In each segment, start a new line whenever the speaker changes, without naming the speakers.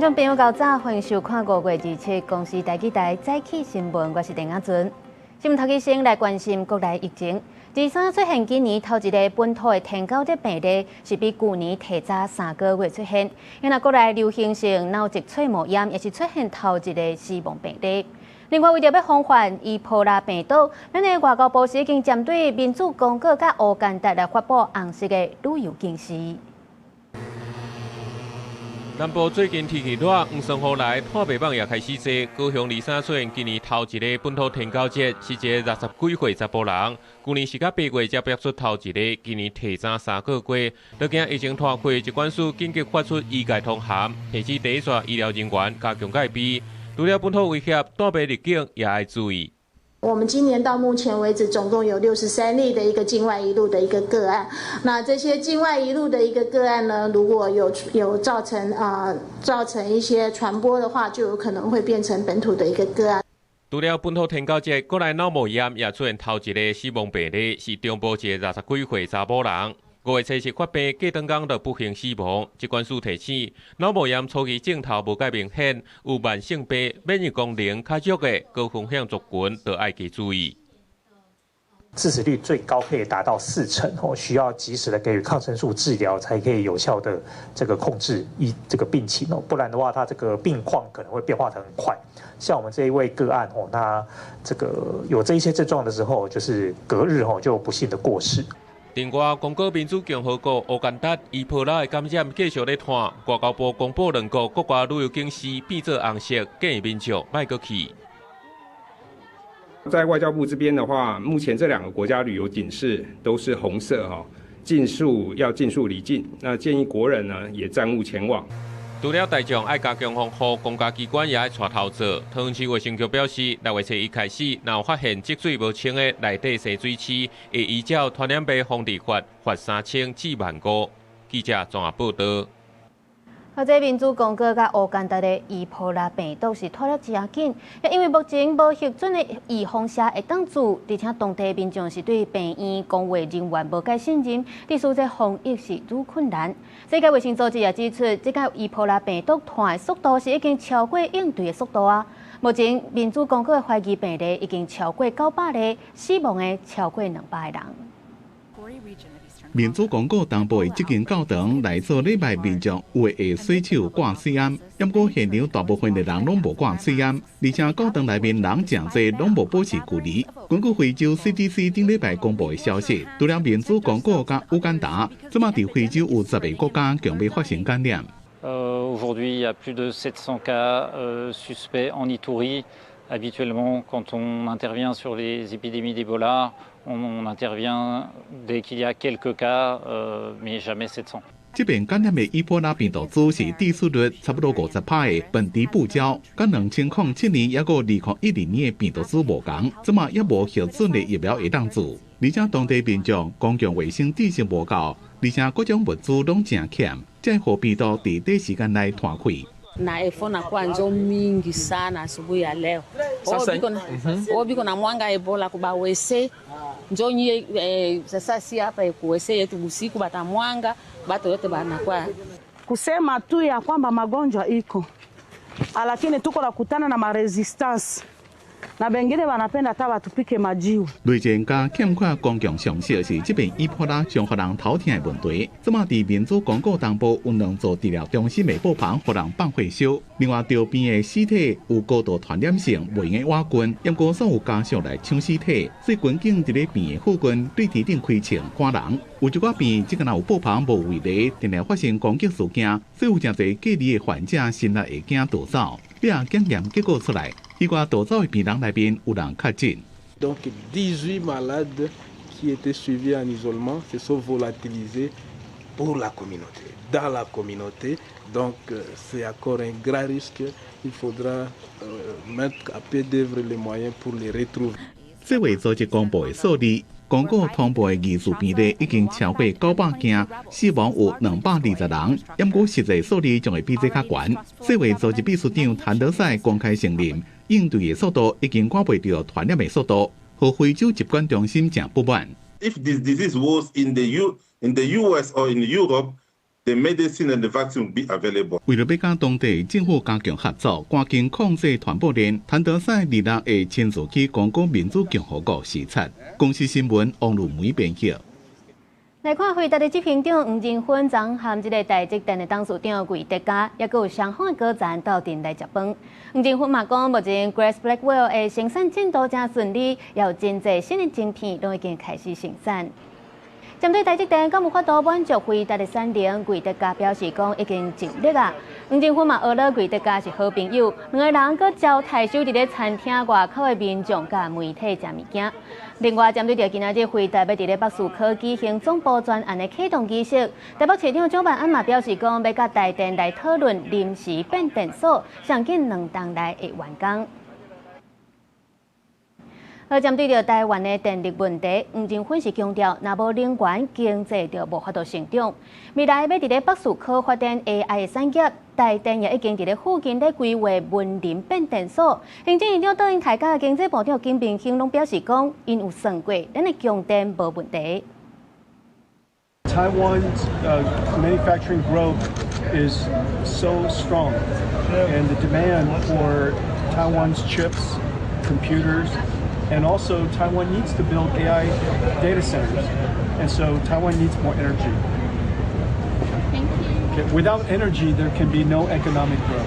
眾朋友較早，歡迎收看5月27公視台語台早起新聞，我是鄧亞尊。新聞頭起先來關心國內疫情，23出現今年頭一个本土的天狗熱病例，是比舊年提早3個月出現。因為國內流行性腦脊髓膜炎也是出現頭一个死亡病例。另外，為著欲防範伊波拉病毒，咱的外交部是已經針對民主剛果佮烏干達來發布紅色的旅遊警示。
南部最近天氣熱，黃霜雨來，破白蠓也開始濟。高雄23出現今年頭一个本土天狗熱，是一个60幾歲查埔人。舊年是佮8月才爆出頭一个，今年提早3個月。就驚疫情拖開，疾管署緊急發出醫界通函，提醒第一線醫療人員加強戒備。除了本土威脅，帶病入境也愛注意。
我們今年到目前為止，總共有63例的一個境外移入的一個個案。那這些境外移入的一個個案呢，如果有造成一些傳播的話，就有可能會變成本土的一個個案。
除了本土天狗熱，國內腦膜炎也出現頭一个死亡病例，是中部一个60幾歲查某人。5月7日發病，過兩工就不幸死亡。疾管署提醒，腦膜炎初期症頭無蓋明顯，有慢性病、免疫功能較弱的高風險族群，都愛加注意。
致死率最高可以達到4成哦，需要及時的給予抗生素治療，才可以有效的這個控制一這個病情哦，不然的話，它這個病況可能會變化得很快。像我們這一位個案哦，那這個有這一些症狀的時候，就是隔日哦就不幸的過世。
另外，剛果民主共和國烏干達伊波拉的感染繼續咧湠，外交部公布兩國國外旅遊警示變做紅色，建議民眾莫閣去。
在外交部這邊的話，目前這兩個國家旅遊警示都是紅色哈，盡速要盡速離境。那建議國人呢也暫勿前往。
除了大眾愛加強防護，公家機關也愛帶頭做。桃園市衛生局表示，6月初一開始，若有發現積水無清的內底洗水池，會依照傳染病防治法罰3000至15,000。記者綜合報道。
啊，這民主剛果佮烏干達的伊波拉病毒是拖得誠緊，因為目前無核准的預防射會當注，而且當地民眾是對病院公衛人員無蓋信任，致使這防疫是愈困難。世界衛生組織也指出，這个伊波拉病毒傳的速度是已經超過應對的速度啊！目前民主剛果的懷疑病例已經超過900例，死亡的超過200個人。
民主剛果東部的這間教堂來做禮拜民眾有會洗手掛喙罨，毋過現場大部分的人攏無掛喙罨，而且教堂內面人誠濟，攏無保持距離。根據非洲 CDC 頂禮拜公布的消息，除了民主剛果佮烏干達，這馬佇非洲有10個國家強欲發生感染。
Aujourd'hui, il y a plus de 700 cas suspects en Ituri. Habituellement, quand on intervient sur les épidémies d'Ebola, on intervient dès qu'il y a quelques cas, mais jamais 700.
這遍感染的伊波拉病毒株是致死率差不多50%的本迪布焦，佮2007年抑閣2012年的病毒株無仝，這馬猶無核准的疫苗會當注，而且當地民眾公共衛生知識無夠，而且各種物資攏誠欠，才予病毒佇短時間內傳開。
Na efo nakuwa njo mingi sana asubuhi ya leo. Biko na mwanga Ebola kubawese njo nyie sasa si hapa kuwese yetu busiku batamwanga bato yote banakuwa
kusema tu ya kwamba magonjwa iko, lakini tuko nakutana na marésistance na bengine wanapenda hata watupike majiwe。
累前佮欠缺公共常識是這遍伊波拉上予人頭疼的問題。這馬佇民主剛果東部有兩座治療中心的布棚，予人放火燒。另外，周邊的屍體有高度傳染性，袂用倚近，毋過煞有家屬來搶屍體，所以軍警佇咧病院附近對天頂開槍趕人。有一寡病院這個若有布棚無圍籬，定定發生攻擊事件，所以有誠濟隔離的患者心內會驚逃走。尾仔檢驗結果出來，彼寡逃走的病人內面有人確診。
Donc 18 malades qui étaient suivis en isolement se sont volatilisés pour la communauté, dans la communauté. Donc c'est encore un grand risque. Il faudra mettre à pied d'œuvre les moyens pour les retrouver.
世衛組織公布的數字，剛果通報的疑似病例已經超過900件，死亡有220人。毋過實際數字將會比這較懸。世衛組織秘書長譚德塞公開承認，應對的速度已經趕袂著傳染的速度，予非洲疾管中心誠不滿。
If this disease was in the US or in Europe, The medicine and the vaccine will be available.
為著欲佮當地政府加強合作，趕緊控制傳播鏈，譚德塞二六會親自去剛果民主共和國視察。公視新聞王如梅編輯。
來看輝達的執行長黃仁勳，昨和這个台積電的董事長魏哲家，抑閣有雙方的高層鬥陣來食飯。黃仁勳嘛講，目前 Grace Blackwell 的生產進度誠順利，也有真濟新的晶片攏已經開始生產。針對台積電敢有法度滿足輝達的產能，魏哲家表示講已經盡力啊。黃仁勳嘛呵咾魏哲家是好朋友，兩个人閣招待守佇咧餐廳外口的民眾佮媒體食物件。另外，針對著今仔日輝達欲佇咧北士科舉行總部專案的啟動儀式，台北市長蔣萬安嘛表示講，欲佮台電來討論臨時變電所，上緊2冬內會完工。而針對著台灣的電力問題，黃仁勳是強調，若無能源，經濟就無法度成長。未來欲佇咧北士科發展 AI 的產業，台電也已經佇咧附近咧規劃雲林變電所。行政院長卓榮泰佮經濟部長金明興攏表示講，𪜶有算過，咱的供電無問題。
Taiwan's manufacturing growth is so strong, and the demand for Taiwan's chips, computers, and also Taiwan needs to build AI data centers, and so Taiwan needs more energy.
Thank you.
Okay. Without energy, there can be no economic growth.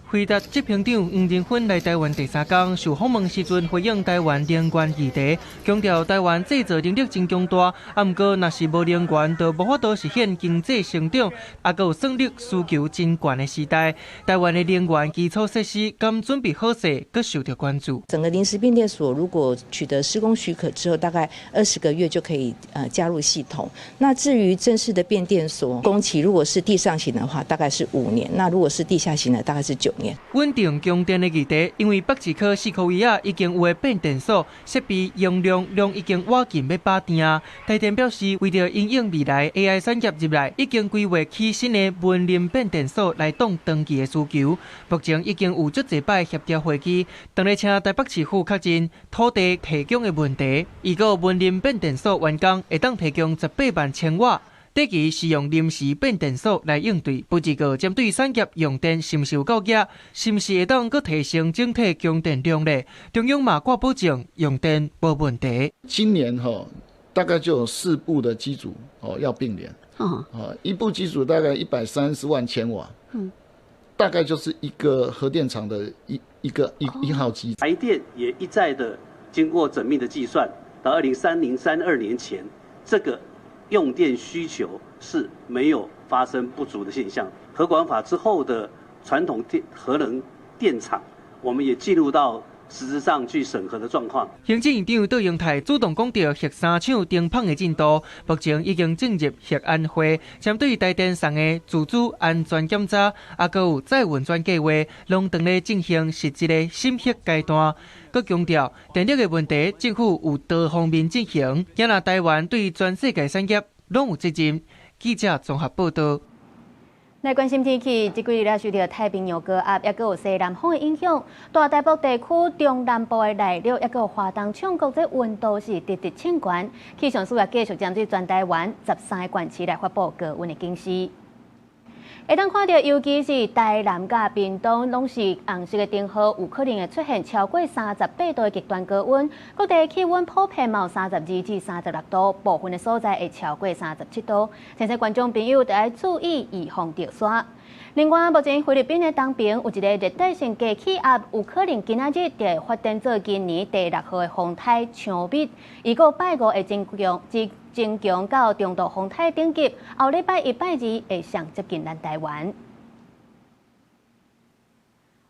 輝達執行長黃仁勳來台灣第三工，受訪問時陣回應台灣能源議題，強調台灣製造能力真強大，啊，毋過若是無能源，就無法度實現經濟成長，啊，閣有算力需求真懸的時代，台灣的能源基礎設施敢準備好勢，閣受著關注。
整個臨時變電所如果取得施工許可之後，大概20個月就可以加入系統。那至於正式的變電所工期，如果是地上型的話，大概是5年；那如果是地下型的，大概是9年。
穩定供電的議題，因為北士科四箍圍仔已經有的變電所設備容量攏已經倚近欲飽電。台電表示，為著因應未來 AI 產業入來，已經規劃起新的雲林變電所來擋長期的需求。目前已經有足濟擺協調會議，當咧請台北市府確認土地提供的問題。預告雲林變電所完工，會當提供18萬千瓦。短期是用臨時變電所來應對，不過針對產業用電是毋是有夠額，是毋是會當閣提升整體供電量咧？中央嘛掛保證用電無問題。
今年哈大概就有四部的機組哦要並聯，一部機組大概130萬千瓦，大概就是一個核電廠的一一個一一號機。
台電也一再的經過縝密的計算，到2030、32年前，這個用電需求是沒有發生不足的現象。核管法之後的傳統電核能電廠，我們也進入到實質上去審核的狀況。
行政院長卓榮泰主動講著核三廠停麭的進度，目前已經進入核安會，針對台電送的自主安全檢查，啊，閣有再運轉計劃，攏正咧進行實質的審核階段。閣強調電力的問題，政府有多方面進行，也若台灣對全世界產業攏有責任。記者綜合報導。
來關心天氣，這幾日受著太平洋高壓，抑閣有西南風的影響，大台北地區中南部的內陸，抑閣有華東唱國這溫度是直直衝懸。氣象署也繼續針對全台灣13个縣市來發布高溫的警示。會當看著，尤其是台南佮屏東，攏是紅色的燈號，有可能會出現超過38度的極端高溫。各地氣溫普遍有32至36度，部分的所在會超過37度。提醒觀眾朋友著愛注意預防著沙。另外，目前菲律賓的東邊有一个熱帶性低氣壓，有可能今仔日就會發展做今年第六號的風颱薔薇，預告拜五會增強，增強到中度風颱等級，後禮拜一、拜二會上接近咱台灣。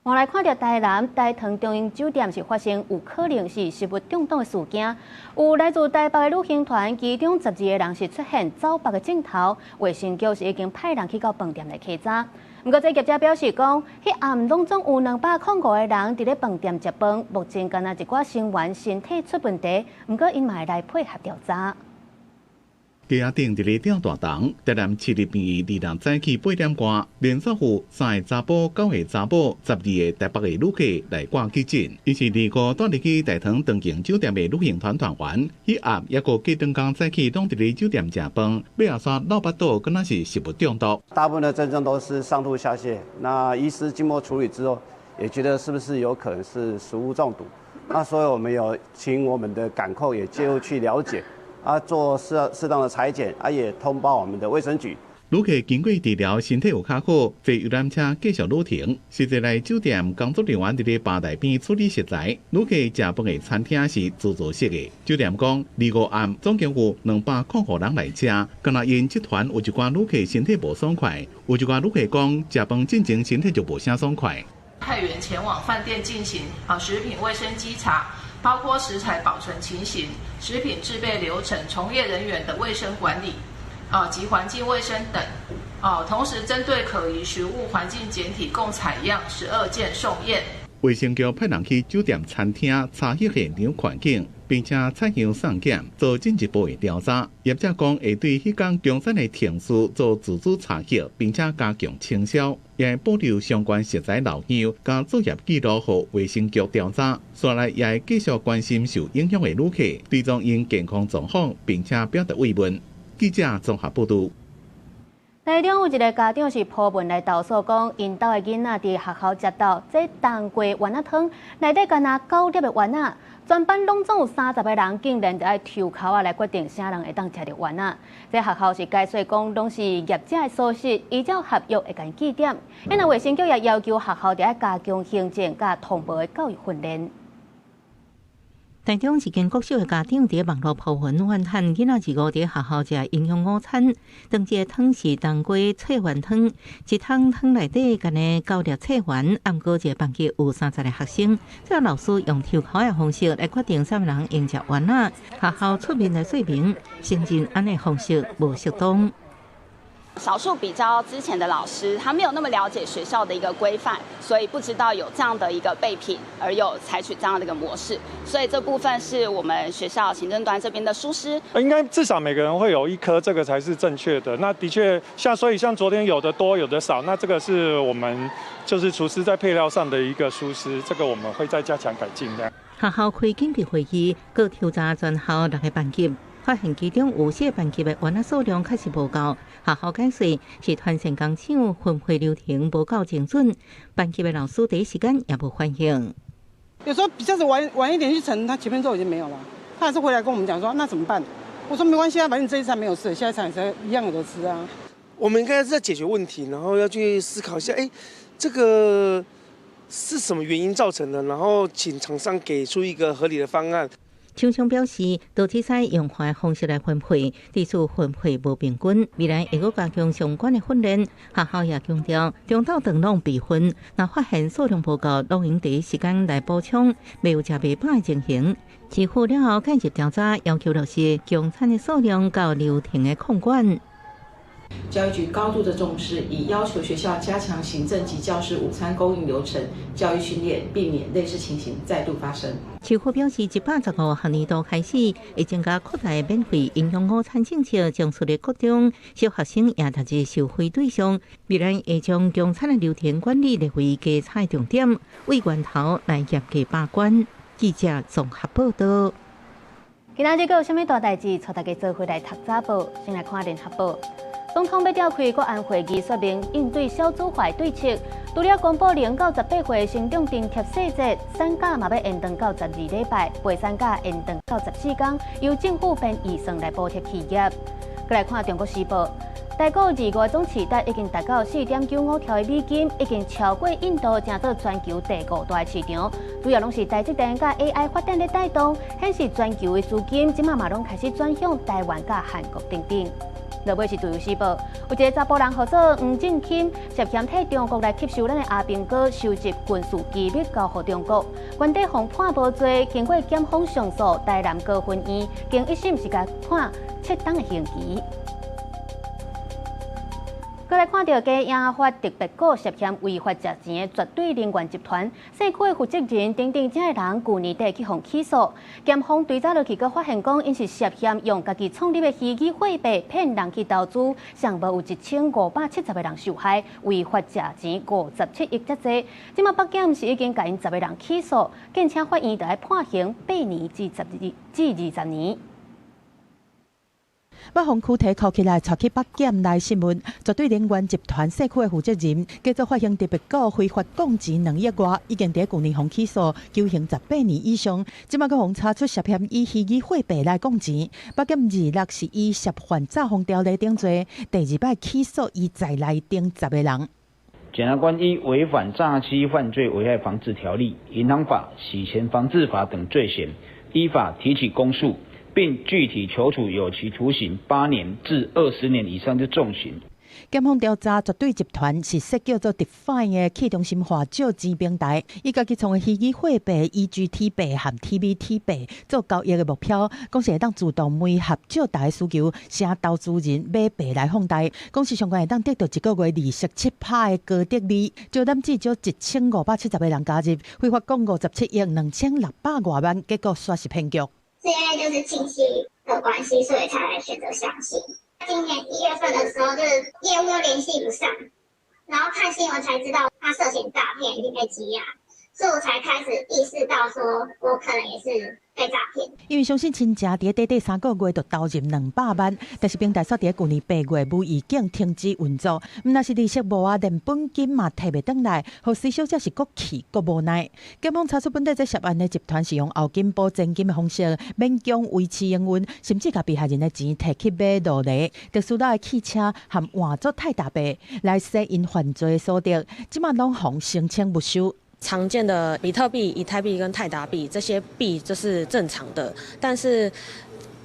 我來看著台南大唐中央酒店是發生有可能是食物中毒的事件，有來自台北的旅行團，其中12個人是出現走腹的症頭，衛生局是已經派人去到飯店來稽查。毋過，這業者表示講，彼暗攏總有205個人佇咧飯店食飯，目前敢若一寡成員身體出問題，毋過𪜶嘛會來配合調查。
街仔頂佇咧吊大銅，台南市立醫院二日早起8點外，連續有三个查埔、九个查某、12个台北的旅客來掛急診。𪜶是25帶入去大唐長榮酒店的旅行團團員，彼暗抑閣隔兩工早起攏佇咧酒店食飯，尾仔煞落腹肚，敢若是食物中毒。
大部分的症狀都是上吐下瀉，那醫師經過處理之後，也覺得是不是有可能是食物中毒？那所以我們有請我們的感控也介入去了解。啊，做適當的採檢，啊，也通報我們的衛生局。
旅客經過治療，身體有較好，坐遊覽車繼續旅程。實際來酒店工作人員佇咧吧台邊處理食材，旅客食飯的餐廳是自助式的。酒店講，25暗總共有205人來食，敢若𪜶這團有一寡旅客身體無爽快，有一寡旅客講食飯進前身體就無啥爽快。
派員前往飯店進行食品衛生稽查。包括食材保存情形、食品製備流程、從業人員的衛生管理，及環境衛生等，同時針對可疑食物環境檢體共採樣12件送驗。
衛生局派人去酒店餐廳查彼現場環境，並且採樣送檢，做進一步的調查。業者講會對彼工供餐的程序做自主查核，並且加強清消，也會保留相關食材留樣，佮作業記錄予衛生局調查。紲來也會繼續關心受影響的旅客，追蹤𪜶健康狀況，並且表達慰問。記者綜合報導。
台中有一个家長是 po 文來投訴，講𪜶兜的囡仔佇學校食到這冬瓜丸仔湯，內底干焦九粒的丸仔，全班攏總有30个人，竟然就愛抽籤仔來決定啥人會當食著丸仔。這學校是解釋講，攏是業者的疏失，依照合約會共記點。因為衛生局也要求學校著愛加強行政佮通報的教育訓練。
台中一間國小的家長佇網路 po 文怨嘆囡仔25佇學校食營養午餐，當這个湯是冬瓜脆丸湯，一湯湯內底干焦九粒脆丸，毋過一个班級有30个學生，最後老師用抽籤的方式來決定啥物人會食丸仔。學校出面來說明，承認按呢方式無適當。
少數比較之前的老師，他沒有那麼了解學校的一個規範，所以不知道有這樣的一個備品，而有採取這樣的一個模式，所以這部分是我們學校行政端這邊的疏失。
應該至少每個人會有一顆，這個才是正確的。那的確，像所以像昨天有的多，有的少，那這個是我們就是廚師在配料上的一個疏失，這個我們會再加強改進的。
學校開緊急會議，閣抽查全校六個班級。發現其中有四個班級的丸仔數量確實無夠，學校解釋是團膳工廠分配流程無夠精準，班級的老師第一時間也無反應。
有時候比較是晚晚一點去盛，他前面肉已經沒有了，他還是回來跟我們講說那怎麼辦？我說沒關係啊，反正這一餐沒有事，下一餐也是一樣有得吃啊。
我們應該是在解決問題，然後要去思考一下，哎，這個是什麼原因造成的？然後請廠商給出一個合理的方案。
廠商表示，都只使用換方式來分配，技術分配無平均，未來會閣加強相關的訓練。學校也強調，中晝頓攏備份，若發現數量無夠，攏應第一時間來補充，袂有食袂飽的情形。市府了後介入調查，要求落實供餐的數量佮流程的控管。
教育局高度的重視，已要求學校加強行政及教師午餐供應流程教育訓練，避免類似情形再度發生。
市府表示，115學年度開始，會增加擴大免費營養午餐政策，將私立國中小學生也納入受惠對象。未來會將供餐的流程管理列為稽查重點，為源頭來嚴格把關。記者綜合報道。
今仔日閣有啥物大代誌？帶大家做伙來讀早報，先來看聯合報。總統欲召開國安會議，說明應對少子化對策。除了公布0到18歲成長津貼細節，產假嘛欲延長到12禮拜，陪產假延長到14工，由政府編預算來補貼企業。閣來看《中國時報》，台股2月總市值已經達到4.95兆的美金，已經超過印度，成做全球第五大市場。主要攏是台積電佮 AI 發展咧帶動，顯示全球的資金這馬嘛攏開始轉向台灣佮韓國等等。落尾是自由時報，有一个查埔人號做黃正钦，涉嫌替中國來吸收咱的阿兵哥，收集軍事機密交予中國，原底予判無罪，經過檢方上訴，台南高分院經一審是共判7冬的刑期。閣來看著假研發特別股涉嫌違法食錢的絕對能源集團，社區的負責人等等遮的人，舊年底去予起訴，檢方追查落去，閣發現講𪜶是涉嫌用家己創立的虛擬貨幣騙人去投資，上無有1570個人受害，違法食錢57億遮濟。這馬北檢是已經共𪜶10個人起訴，建請法院著愛判刑8年至12至20年。
北方區提銬起來，帶去北檢來訊問絕對能源集團社區的負責人，繼續發現特別股非法摃錢2億外，已經佇舊年予起訴，求刑18年以上。這馬閣予查出涉嫌以虛擬貨幣來摃錢，北檢26是以涉犯詐謊條例定罪，第二擺起訴伊在內等10個人。
檢察官依違反詐欺犯罪危害防治條例、銀行法、洗錢防治法等罪嫌，依法提起公訴。並具體求處有期徒刑8年至20年以上之重刑。
檢方調查絕對集團是設叫做 DeFi 的去中心化借錢平台，以家己創的虛擬貨幣 EGT 幣和 TBT 幣做交易的目標，講是會當自動媒合借貸需求，請投資人買幣來放貸，講是上懸會當得到一個月利息7%的高得利，招攬至少1570個人加入，非法摃57億2600外萬，結果煞是騙局。
是因為就是親戚的關係，所以才來選擇相信。今年1月份的時候，就是業務又聯繫不上，然後看新聞才知道他涉嫌詐騙，已經被羈押，所以我才開始意識到，說我可能也是被詐騙。
因為相信親情，佇短短3個月就投入200萬，但是平台煞佇舊年8月無預警停止運作，毋但是利息無啊，連本金嘛提袂轉來，予施小姐是閣氣閣無奈。檢方查出本底這涉案的集團是用後金補前金的方式勉強維持營運，甚至共被害人的錢提去買勞力、特斯拉的汽車和換做泰達幣來洗𪜶犯罪所得，這馬攏予申請沒收。
常見的比特幣、以太幣跟泰達幣這些幣就是正常的，但是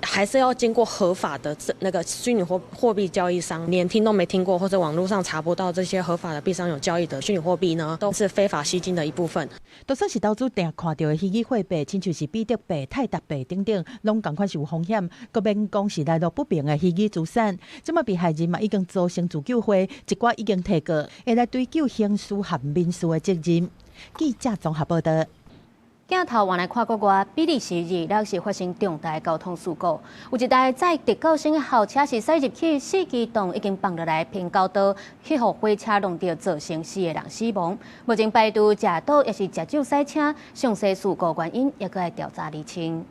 還是要經過合法的這那個虛擬貨幣交易商，連聽都沒聽過或者網絡上查不到這些合法的幣商有交易的虛擬貨幣呢，都是非法吸金的一部分。
就算是投資定看著的虛擬貨幣，親像是比特幣、泰達幣等等，攏仝款是有風險，閣免講是來路不明的虛擬資產。這馬被害人嘛已經組成自救會，一寡已經提告，會來追究刑事和民事的責任。記者綜合報道。
鏡頭換來看國外，比利時26是發生重大交通事故，有一台載特教生的校車是駛入去四機動已經放落來平交道，去予火車挵著，造成四個人死亡。目前排除食毒抑是食酒駛車，詳細事故原因猶閣愛調查釐清。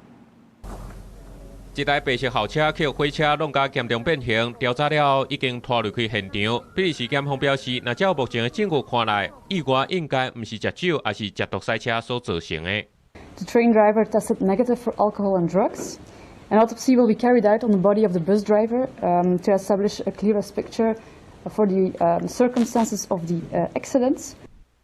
這台白色校車去予火車挵甲嚴重變形，調查了後已經拖入去現場。比利時檢方表示，若照目前的證據看來，意外應該毋是食酒，抑是食毒駛車所造成的。
The train driver tested negative for alcohol and drugs. An autopsy will be carried out on the body of the bus driver to establish a clearest picture for the circumstances of the accident.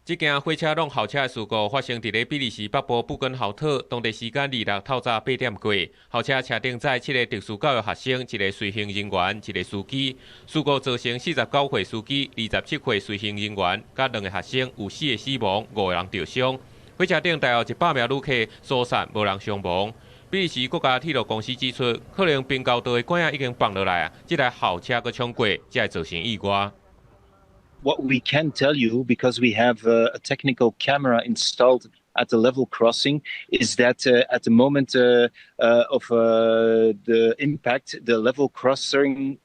這件火車挵校車的事故發生佇咧比利時北部布根豪特，當地時間26透早8點過，校車車頂載七個特殊教育學生、一個隨行人員、一個司機。事故造成49歲司機、27歲隨行人員，佮兩個學生有四個死亡，五個人著傷。火車頂大約100名旅客疏散，無人傷亡。比利時國家鐵路公司指出，可能平交道的桿仔已經放落來啊，這台校車閣衝過，才會造成意外。
What we can tell you, because we have a technical camera installed at the level crossing, is that at the moment of the impact, the level crossing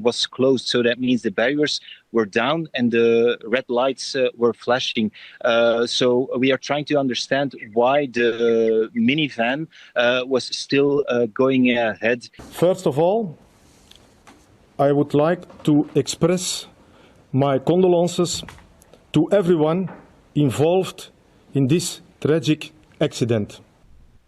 was closed. So that means the barriers were down and the red lights were flashing. So we are trying to understand why the minivan was still going ahead.
First of all, I would like to express my condolences to everyone involved in this tragic accident.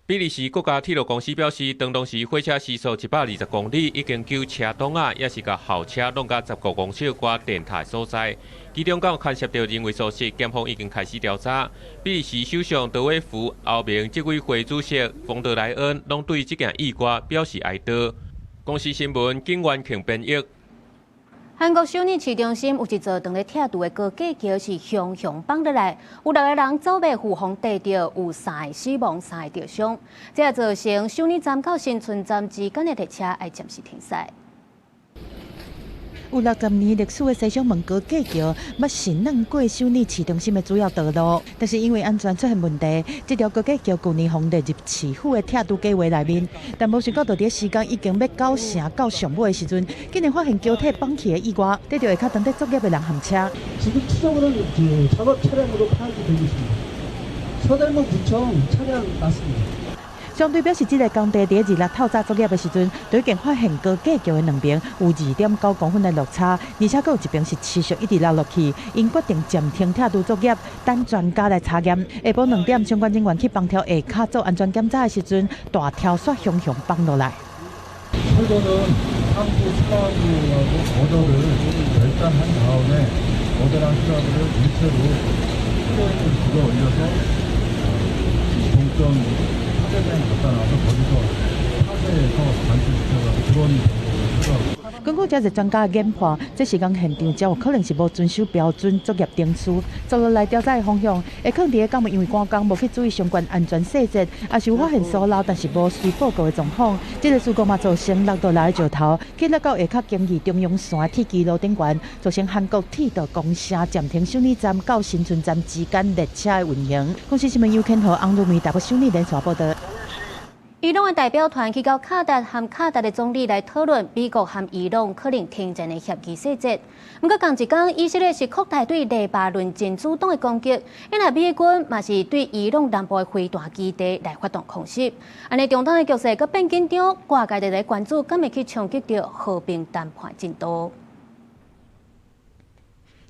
比利時國家鐵路公司表示，當時火車時速120公里，已經救車擋仔，也是共校車挵甲15公尺外電塔所在。其中有牽涉著人為疏失，檢方已經開始調查。比利時首相德威福、歐盟執委會主席馮德萊恩攏對這件意外表示哀悼。公視新聞景元慶編譯。
韓國首爾市中心有一座當咧拆除的高架橋是雄雄放落來，有六個人走袂予風硩著，有三个死亡，三个著傷。這造成首爾站到新村站之間的列車愛暫時停駛。
有60年歷史的西雙門高架橋，捌是湠過首爾市中心的主要道路，但是因為安全出現問題，這條高架橋舊年予列入市府的拆除計劃內面。但無想到，佇時間已經欲到成到上尾的時陣，竟然發現橋體崩去的意外，硩著下跤當佇作業的人陷車。
지금 추정으로는 작업 차량으로 파악이 되고 있습니다. 서대문구청 차량 맞습니다.
相對表示，這個工地佇26透早作業的時陣，就已經發現高架橋的兩邊有2.9公分的落差，而且閣有一邊是持續一直落落去，𪜶決定暫停拆除作業，等專家來查驗。下晡2點，相關人員去幫調下跤做安全檢查的時陣，大條煞雄雄崩落來。
철도는 상부 슬라브하고 거더를 절단한 다음에 거더랑 슬라브를 일체로 크레인을 들어 올려서 종점 파쇄장에 갖다 놔서 거기서 파쇄해서 반출시켜가지고 그런 방법을 쓰라고.
根據這個專家研判，這時間現場才有可能是無遵守標準作業程序。接落來調查的方向，會可能佇個工人因為趕工無去注意相關安全細節，抑是有發現疏漏，但是無隨報告的狀況。這個事故嘛造成落落來的石頭，去落到下跤京義中央線鐵支路頂懸，造成韓國鐵道公社暫停首爾站到新村站之間列車的運行。公視新聞尤天和、翁如梅台北首爾連線報導。
伊朗的代表團去到卡達，和卡達的總理來討論美國和伊朗可能停戰的協議細節。毋過仝一工，以色列是擴大對黎巴嫩真主黨的攻擊，因為美軍嘛是對伊朗南部的飛彈基地來發動空襲。按呢中東的局勢閣變緊張，外界佇咧關注，敢會去衝擊著和平談判進度。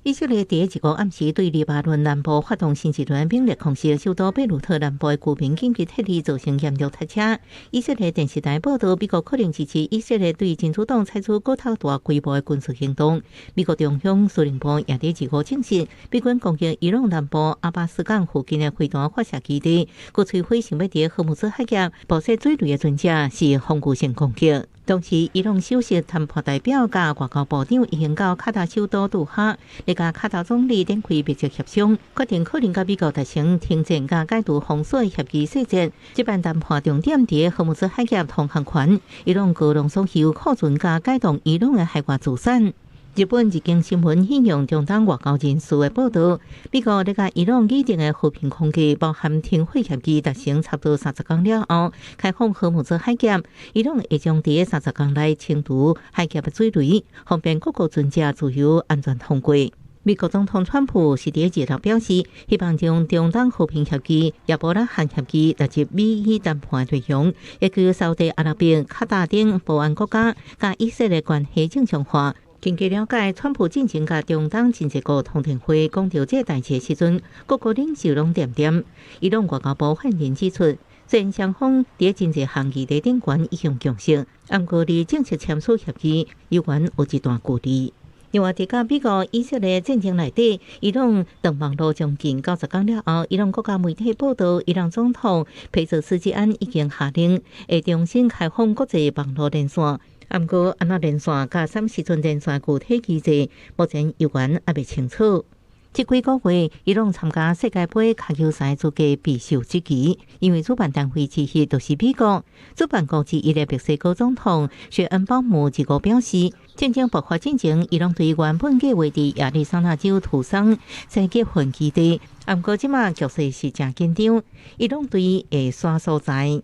以色列佇一個暗時對黎巴嫩南部發動新一輪兵力空襲，首都貝魯特南部的居民緊急撤離，造成嚴重塞車。以色列電視台報導，美國可能支持以色列對真主黨採取閣較大規模的軍事行動。美國中央司令部也佇二五證實，美軍攻擊伊朗南部阿巴斯港附近的飛彈發射基地，閣摧毀想欲佇荷姆茲海峽布設水雷的船隻，是防禦性攻擊。同時，伊朗首席談判代表佮外交部長已經到卡達首都杜哈，來佮卡達總理展開密集協商，決定可能佮美國達成停戰佮解除封鎖協議細節。這擺談判重點佇荷姆茲海峽通行權，伊朗高濃縮鈾庫存佮解凍伊朗的海外資產。日本日經新聞引用中東外交人士的報導，美國咧佮伊朗擬定的和平框架，包含停火協議達成差不多30工了後，開放荷姆茲海峽，伊朗會將佇30工內清除海峽的水雷，方便各國船隻自由安全通過。美國總統川普是佇二六表示，希望將中東和平協議、亞伯拉罕協議納入美伊談判內容，要求沙烏地阿拉伯、卡達等保安國家佮以色列關係正常化。根據了解，川普進前佮中東真濟國通電話，講著這代誌的時陣，各國領袖攏恬恬。伊朗外交部發言人指出，雖然雙方佇真濟項議題頂懸已經共識，毋過離正式簽署協議猶原有一段距離。另外，佇佮美國、以色列戰爭內底，伊朗斷網路將近90工了後，伊朗國家媒體報導，伊朗總統佩澤斯基安已經下令會重新開放國際網路連線。毋過，按怎連線佮啥物時陣連線具體機制，目前猶原猶未清楚。這幾個月，伊朗參加世界盃跤球賽資格備受質疑，因為主辦單位之一就是美國。主辦國之一的墨西哥總統雪恩鮑姆二五表示，戰爭爆發進前，伊朗對原本計劃佇亞利桑那州圖桑設集訓基地，毋過這馬局勢是誠緊張，伊朗隊會徙所在。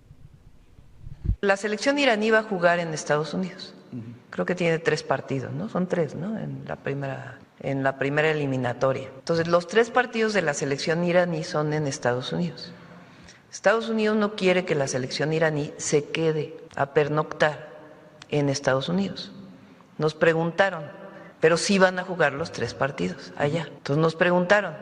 La selección iraní va a jugar en Estados Unidos. Creo que tiene tres partidos, ¿no? Son tres, ¿no? En la primera eliminatoria. Entonces, los tres partidos de la selección iraní son en Estados Unidos. Estados Unidos no quiere que la selección iraní se quede a pernoctar en Estados Unidos. Nos preguntaron, pero sí van a jugar los tres partidos allá. Entonces nos preguntaron,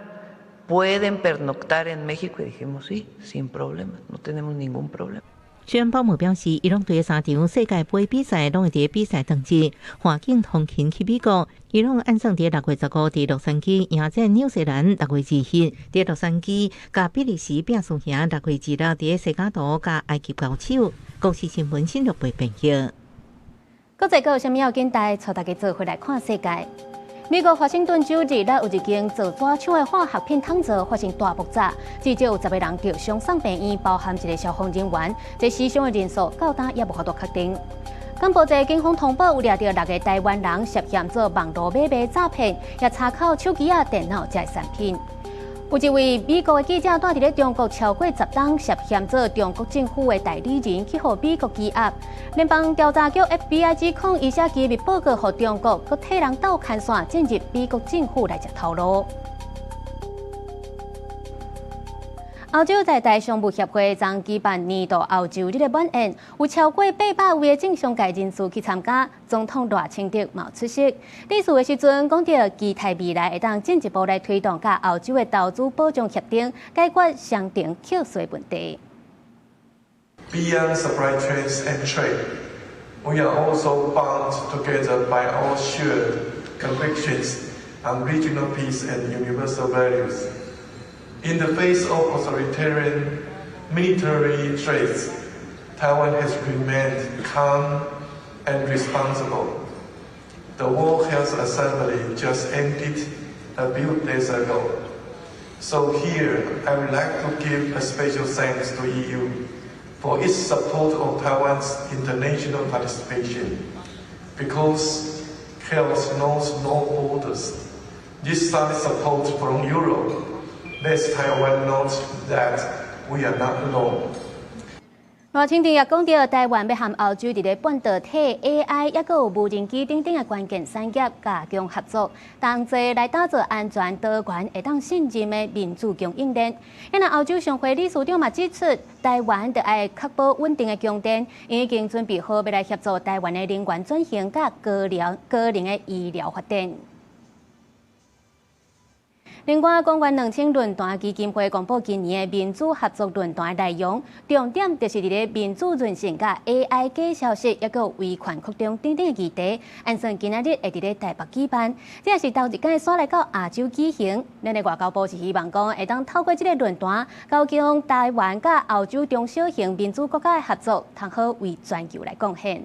¿pueden pernoctar en México? Y dijimos, sí, sin problema, no tenemos ningún problema.
雪恩鮑姆表示，伊朗隊三場世界盃比賽攏會佇比賽當日跨境通勤去美國。伊朗按算佇6月15佇洛杉磯迎戰紐西蘭，6月2日佇洛杉磯佮比利時拼輸贏，6月26佇西雅圖佮埃及交手。公視新聞新錄編譯。
國際閣有啥物要緊帶帶大家做伙來看世界。美國華盛頓州二六有一間造紙廠的化學品桶槽發生大爆炸，至少有10個人著傷送病院，包含一個消防人員。這死傷的人數到今也無法度確定。柬埔寨警方通報有掠著六个台灣人涉嫌做網路買賣詐騙，也查扣手機仔、電腦這產品。有一位美國的記者蹛佇咧中國超過10冬，涉嫌做中國政府的代理人，去予美國羈押。聯邦調查局 FBI 指控伊寫機密報告予中國，閣替人鬥牽線進入美國政府來食頭路。歐洲在台商務協會昨舉辦年度歐洲日的晚宴，有超過800位的政商界人士去參加。總統賴清德嘛有出席。致辭的時陣講著，期待未來會當進一步來推動佮歐洲的投資保障協定，解決雙重課稅問題。
Beyond supply chains and trade, we are also bound together by our shared convictions on regional peace and universal values. In the face of authoritarian military threats, Taiwan has remained calm and responsible. The World Health Assembly just ended a few days ago. So here, I would like to give a special thanks to EU for its support of Taiwan's international participation, because health knows no borders. This solid support from Europe lets Taiwan know that we are not alone.
賴清德也講著，台灣欲和歐洲佇咧半導體、AI，抑閣有無人機等等的關鍵產業加強合作，同齊來打造安全多元、會當信任的民主供應鏈。那歐洲商會理事長嘛指出，台灣著愛確保穩定的供電，已經準備好欲來協助台灣的能源轉型佮高齡的醫療發展。另外，公元2000論壇基金會公布今年的民主合作論壇內容，重點就是佇咧民主韌性佮 AI 假消息，抑閣有威權擴張等等的議題。按算今仔日會佇咧台北舉辦，這也是頭一擺徙來到亞洲舉行。咱的外交部是希望講，會當透過這个論壇，加強台灣佮歐洲中小型民主國家的合作，通好為全球來貢獻。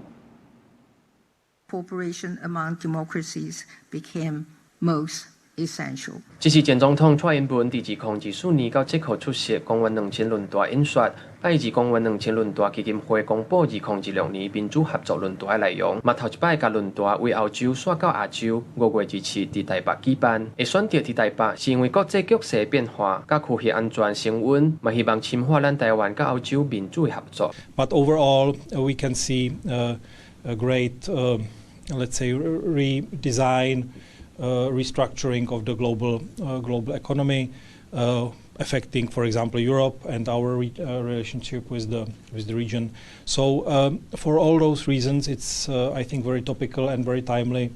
Cooperation among democracies became most essential.
這是前總統蔡英文佇2024年到捷克出席公元兩千論壇演說，拜二公元兩千論壇基金會公布2026年民主合作論壇的內容，嘛頭一擺共論壇為歐洲徙到亞洲，5月27佇台北舉辦。會選擇佇台北，是因為國際局勢變化，佮區域安全升溫，嘛希望深化咱台灣佮歐洲民主的合作。
But overall, we can see a great, let's say, redesign. Restructuring of the global economy, affecting, for example, Europe and our relationship with the region. So, for all those reasons, it's I think very topical and very timely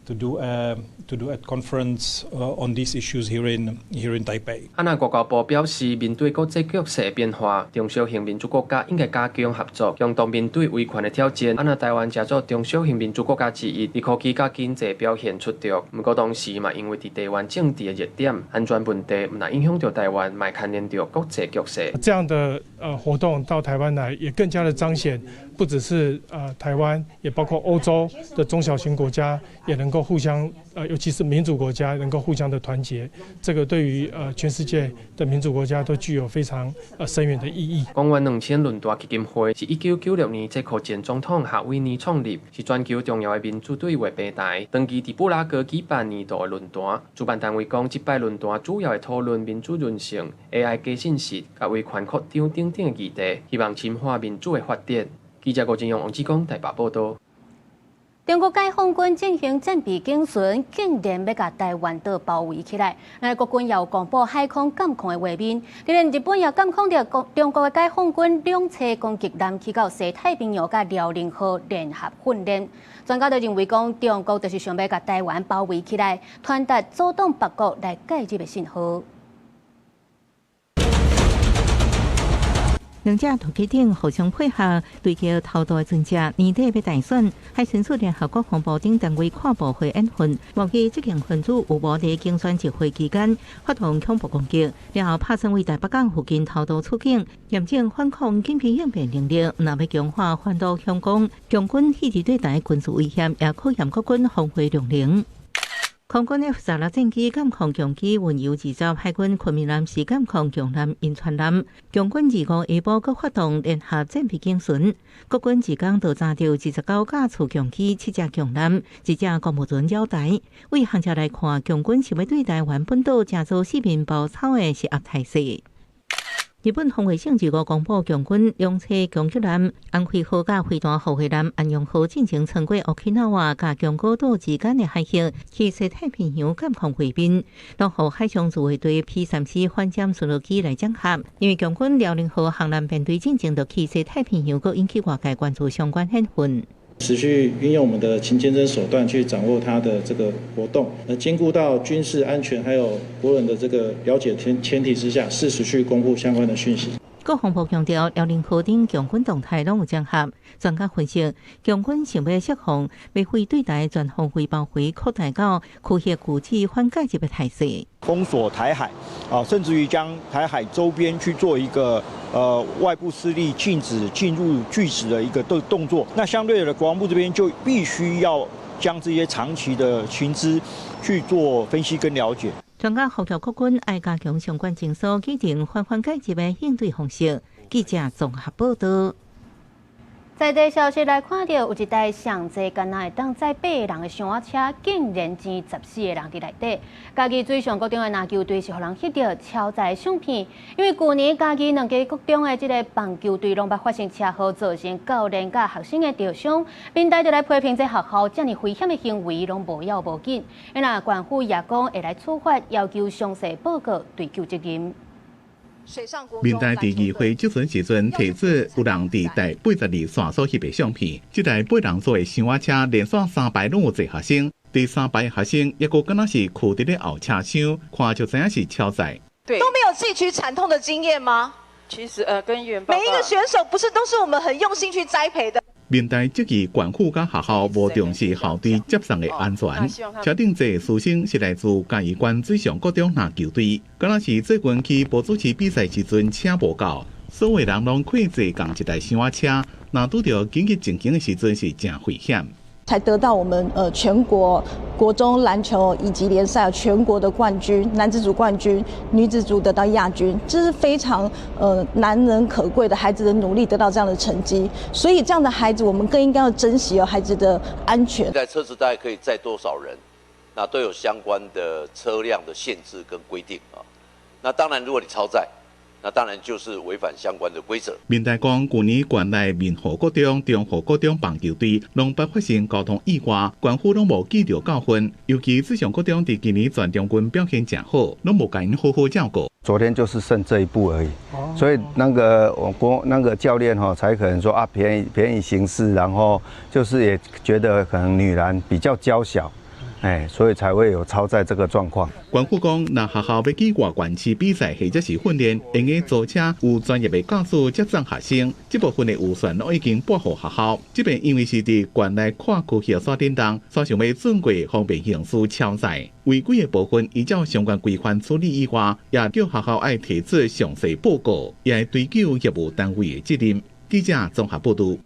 to do a conference on these issues here in Taipei.
啊，那外交部表示，面對國際局勢變化，中小型民主國家應該加強合作，共同面對威權的挑戰。啊，若台灣誠做中小型民主國家之一，佇科技佮經濟表現出眾。毋過同時嘛，因為佇地緣政治的熱點、安全問題，毋但影響著台灣，嘛牽連著國際局勢。
這樣的活動到台灣來，也更加的彰顯，不只是台灣，也包括歐洲的中小型國家，也能夠互相尤其是民主國家能夠互相的團結，這個對於全世界的民主國家都具有非常深遠的意義。
公元兩千論壇基金會是1996年捷克前總統夏威爾創立，是全球重要的民主對話平台。長期佇布拉格舉辦年度的論壇，主辦單位講，這擺論壇主要會討論民主韌性、AI 假信息、佮威權擴張等等的議題，希望深化民主的發展。記者郭金勇、王志剛台北報導。
中國解放軍進行戰備警巡，竟然欲共台灣島包圍起來。那國軍也有公布海空監控的畫面，就連日本也監控著中國的解放軍兩棲攻擊艦去到西太平洋佮遼寧號聯合訓練。專家都認為講，中國就是想欲共台灣包圍起來，傳達阻擋別國來介入的信號。
兩隻突擊艇互相配合，對決偷渡的船隻，年底欲大選，海巡署聯合國防部等單位跨部會演訓，目擊這群分子有無佇競選集會期間發動恐怖攻擊，然後拍算為台北港附近偷渡出境，嚴正反抗緊急應變能力，若欲強化反導強攻，共軍一直對台軍事威脅，也考驗國軍防衛量能。空軍 F-16戰機監控共機運油二十，海軍昆明艦是監控強艦仁川艦。共軍25下晡閣發動聯合戰備警巡，國軍一工就查著29架次共機、七隻強艦、一隻公務船繞台。對學者來看，共軍想欲對臺灣本島成做四面包抄的施壓態勢。日本防衛省25公布，共軍兩棲攻擊艦安徽號佮飛彈護衛艦安陽號進前穿過沖繩佮宮古島之間的海域，去西太平洋監控畫面，攏予海上自衛隊 P-3C 反潛巡邏機來掌握。因為共軍遼寧號航艦編隊進前就去西太平洋，閣引起外界關注相關演訓。
持續運用我們的情監偵手段去掌握它的這個活動，兼顧到軍事安全還有國人的這個了解前提之下，適時去公布相關的訊息。
國防部強調，遼寧號等共軍動態攏有掌握。專家分析，共軍想欲釋放欲飛對台全方位包圍擴大到區域拒止反介入的態勢，
封鎖台海啊，甚至於將台海周邊去做一個外部勢力禁止進入拒止的一個動作。那相對的，國防部這邊就必須要將這些長期的情資去做分析跟了解。
專家呼籲國軍愛加強相關情搜，擬定防範介入的應對方式。記者綜合報道。
在地消息來看到，有一台上濟敢若會當載八个人的箱仔車，竟然擠14個人佇內底。嘉義水上國中的籃球隊是予人翕著超載相片，因為舊年嘉義兩家國中的這个棒球隊攏捌發生車禍，造成教練佮學生的著傷，民代就來批評這學校遮爾危險的行為攏無要無緊。若縣府也講會來處罰，要求詳細報告追究責任。
民代佇議會質詢時陣提出，有人佇第82線所翕的相片，這台八人座的箱仔車連續三排攏有坐學生，第三排學生猶閣敢若是跍佇咧後車廂，看就知影是超載。
對，都沒有汲取慘痛的經驗嗎？
其實，跟議員
每一個選手不是都是我們很用心去栽培的。
民代質疑縣府佮學校無重視校隊接送的安全，車頂坐師生是來自嘉義縣水上國中籃球隊，敢若是最近去波子市比賽時陣車無夠，所有人攏跨坐仝一台箱仔車，若拄著緊急情形的時陣是誠危險。
才得到我們全國國中籃球乙級聯賽全國的冠軍，男子組冠軍，女子組得到亞軍，這是非常難能可貴的孩子的努力得到這樣的成績，所以這樣的孩子我們更應該要珍惜哦孩子的安全。
在車子大概可以載多少人？那都有相關的車輛的限制跟規定啊。那當然，如果你超載，那當然就是違反相關的規則。
民代講，舊年縣內民和國中、中和國中棒球隊攏捌發生交通意外，縣府攏無記著教訓。尤其水上國中佇今年全中軍表現誠好，攏無共𪜶好好照顧。
昨天就是剩這一步而已，所以那個我國那個教練哈，才可能說啊便宜便宜行事，然後就是也覺得可能女籃比較嬌小。哎，所以才會有超載這個狀況。
縣府講，若學校欲去外縣市比賽或者是訓練，會用租車有專業的駕駛接送學生。這部分的預算攏已經撥予學校。這擺因為是佇縣內跨區域煞振動，所以想欲轉過方便行駛超載。違規的部分依照相關規範處理以外，也叫學校愛提出詳細報告，也會追究業務單位的責任。記者綜合報導。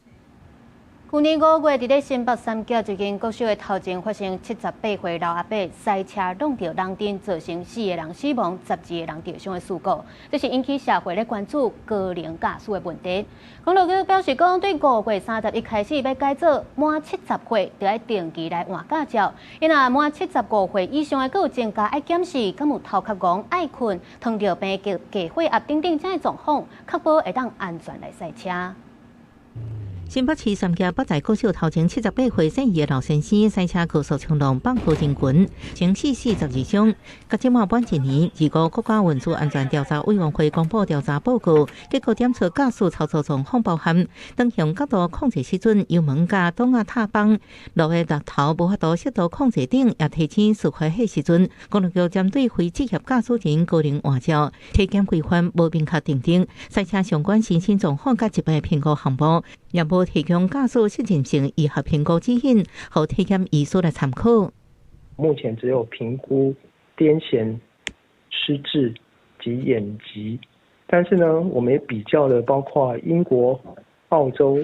舊年5月，佇咧新北三峽一間國小的頭前發生78歲老阿伯賽車挵著人頂，造成四个人死亡、12個人著傷的事故，這是引起社會咧關注高齡駕駛的問題。公路局表示講，對5月31開始欲改做滿70歲就愛定期來換駕照，伊若滿75歲以上的，閣有增加愛檢視，敢有頭殼戇、愛睏、糖尿病、高血壓等等這樣的狀況，確保會當安全來賽車。
新北市三峽北台國小頭前78歲姓葉的老先生賽車高速衝浪放破人群，前死42傷。佮這馬滿一年，25國家運輸安全調查委員會公布調查報告，結果檢出駕駛操作狀況包含轉向角度控制失準、油門佮擋仔踏板、路的石頭無法度適度控制等，也提醒事發彼時陣，公路局針對非職業駕駛人高齡換照、體檢規範無明確訂定、賽車相關身心狀況佮疾病評估項目，也無提供駕駛適任性醫學評估指引，予體檢醫師來參考。
目前只有評估癲癇、失智及眼疾，但是呢，我們也比較了包括英國、澳洲、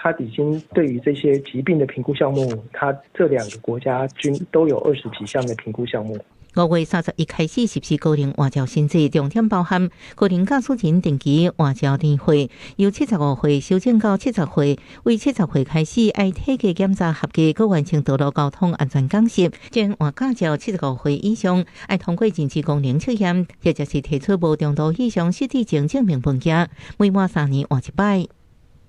他已經對於這些疾病的評估項目，他這兩個國家均都有20幾項的評估項目。
5月31開始實施高齡換照新制，重點包含高齡駕駛人定期換照年歲，由75歲修正到70歲，為70歲開始愛體格檢查合格，閣完成道路交通安全講習。將換駕照75歲以上愛通過認知功能測驗，或者是提出無中度以上失智症證明文件，每滿3年換一擺。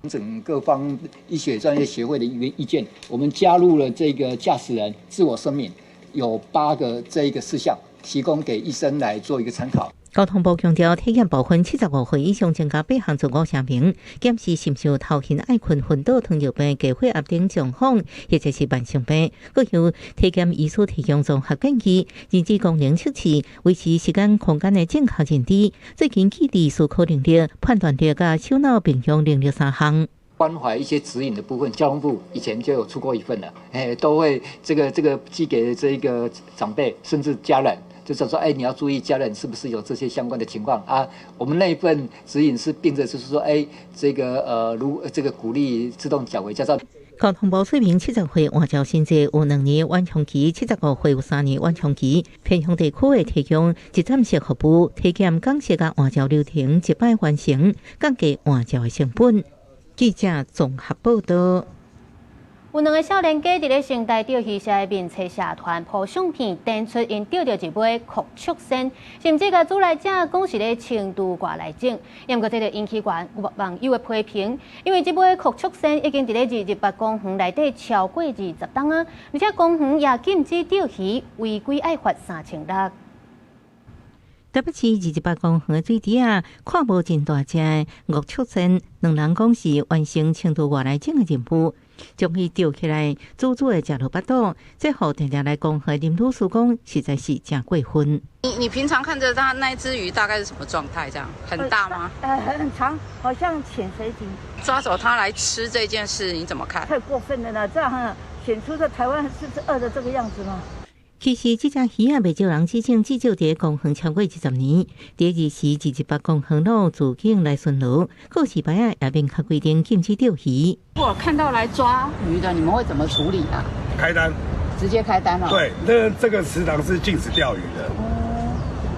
整各方醫學專業協會的意見，我們加入了這個駕駛人自我聲明。有8個這一個事項，提供給醫生來做一個參考。
交通部強調，體檢部分75歲以上增加8項自我聲明，檢視是毋是有頭暈、愛睏、昏倒、糖尿病、高血壓等狀況，或者是慢性病。閣由體檢醫師提供綜合建議，認知功能測試，維持時間空間的正確認知，最近記憶思考能力、判斷力佮手腦並用能力三項。
關懷一些指引的部分，交通部以前就有出過一份了，都會這個寄給這個長輩，甚至家人，就是說，你要注意家人是不是有這些相關的情況啊？我們那一份指引是並着就是說，這個如這個鼓勵自動繳回駕照。
交通部說明，70歲換照新制有2年緩衝期，75歲有3年緩衝期。偏鄉地區會提供一站式服務，體檢講習佮換照流程一擺完成，降低換照的成本。記者綜合報道。
有兩個少年家佇咧成大釣魚社的面冊社團 po 相片，展出𪜶釣著一尾擴觸鱔，甚至共煮來食，講是咧輕度外來種。毋過這就引起網友的批評，因為這尾擴觸鱔已經佇咧228公園內底超過20冬啊，而且公園也禁止釣魚，違規愛罰3600。
台北市228公園的水池仔，看無真大隻的鱷觸鱔，兩人講是完成輕度外來種的任務，將伊釣起來，煮煮的食落腹肚，這予定定來公園林女士講，實在是誠過分。
你平常看著它那隻魚大概是什麼狀態？這樣很大嗎？
很長，好像潛水艇。
抓走它來吃這件事，你怎麼看？
太過分了啦！這樣顯出在台灣是餓的這個樣子嗎？
其實這隻魚仔袂少人指證，至少佇公園超過20年。佇二時228公園路自警來巡邏，告示牌仔也明確規定禁止釣魚。
如果看到來抓魚的，你們會怎麼處理啊？
開單，
直接開單了。
對，那這個池塘是禁止釣魚的。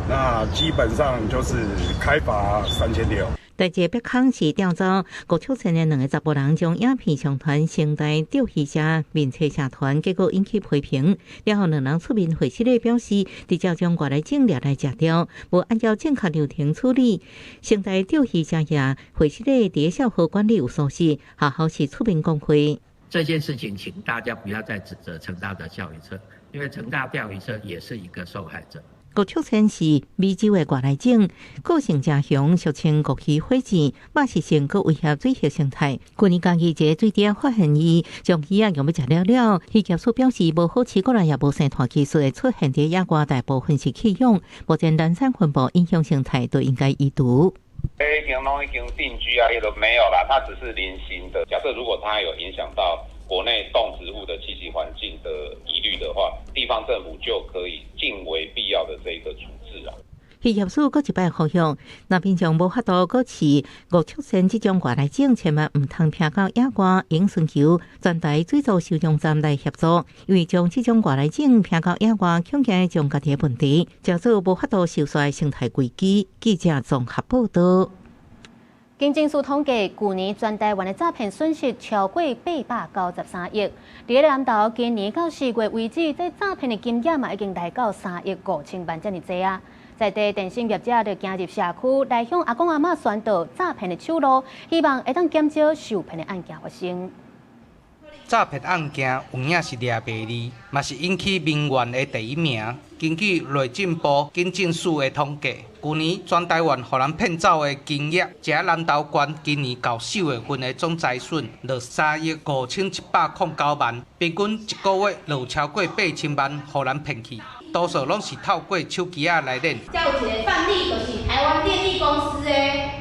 那基本上就是開罰3600。
在這北康市釣走鱷觸鱔的兩个查埔人，將影片上傳成大釣魚社面冊社團，結果引起批評。了後兩人出面回釋咧表示，直接將外來種掠來食掉，無按照正確流程處理。成大釣魚社也回釋咧，佇校園管理有疏失，學校是出面講話。
這件事情，請大家不要再指責成大的釣魚社，因為成大釣魚社也是一個受害者。
鱷觸鱔是美洲的外來種，個性誠雄，俗稱鱷魚火箭，肉食性，閣威脅水域生態。去年嘉義一个水池發現伊將魚仔用欲食了了，漁業署表示無好飼，過來也無生湠技術會出現佇野外，大部分是棄養，目前濫產分布影響生態，都應該移除。
已經攏已經定居啊，也都沒有啦，它只是零星的。假設如果它有影響到國內動植物的棲息環境的疑慮的話，地方政府就可以盡為必要的這個處置啊。
漁業署閣一擺呼籲，若民眾無法度閣飼鱷觸鱔這種外來種，千萬毋通拚到野外，應尋求全台水族收容站來協助，因為將這種外來種拚到野外，恐驚將家己的問題，造成無法度收煞的生態危機。記者綜合報道。
警政署統計，舊年全台灣的詐騙損失超過893億。佇咧南投，今年到4月為止，這詐騙的金額嘛已經來到3億5千萬遮爾濟啊！在地電信業者就行入社區來向阿公阿嬤宣導詐騙的手路，希望會當減少受騙的案件發生。
詐騙案件有影是掠袂離，嘛是引起民怨的第一名。根據內政部警政署的統計，舊年全台灣予人騙走的金額，這南投縣今年到4月份的總財損就3億5109萬，平均一個月就有超過8000萬予人騙去，多數攏是透過手機仔來連。
這有一個範例，就是台灣電力公司的，